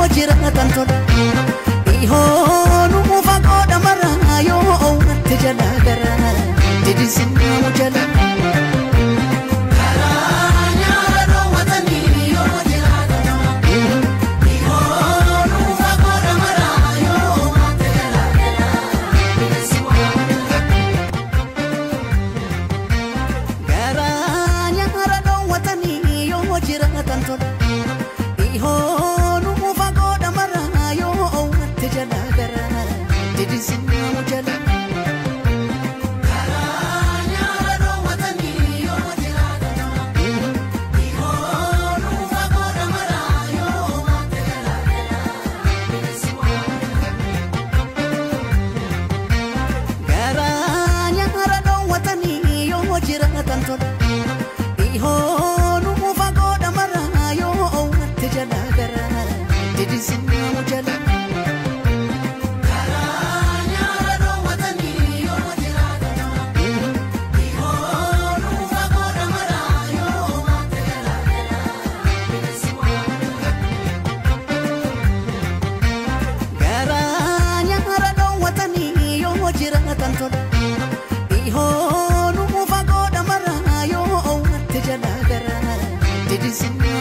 yoo jiraatan tola. Dhihoonuu fagoodha maraa yoo owwatte jala garaa didisimu jala. Karaa nyaara dhoowwatanii yoo jiraatan tola. Dhihoonuu fagoodha maraa yoo owwatte jala garaa didisimu jala. Garaa nyaara dhoowwatanii yoo jiraatan tola. Dhihoonuu fagoodha maraa yoo owwatte jala garaa didisimu jala. Karaa nyaara dhoowwatanii yoo jiraatan tola. Dhihoonuu fagoodha maraa yoo owwatte jala garaa didisimu jala. Garaa nyaara dhoowwatanii yoo jiraatan tola. Dhihoonuu fagoodha maraa yoo owwatte jala garaa didisimu jala. Karaa nyaara dhoowwatanii yoo jiraatan tola. Dhihoonuu fagoodha maraa yoo owwatte jala garaa didisimu jala. Garaa nyaara dhoowwatanii yoo jiraatan tola. Dhihoonuu fagoodha maraa yoo owwatte jala garaa didisimu.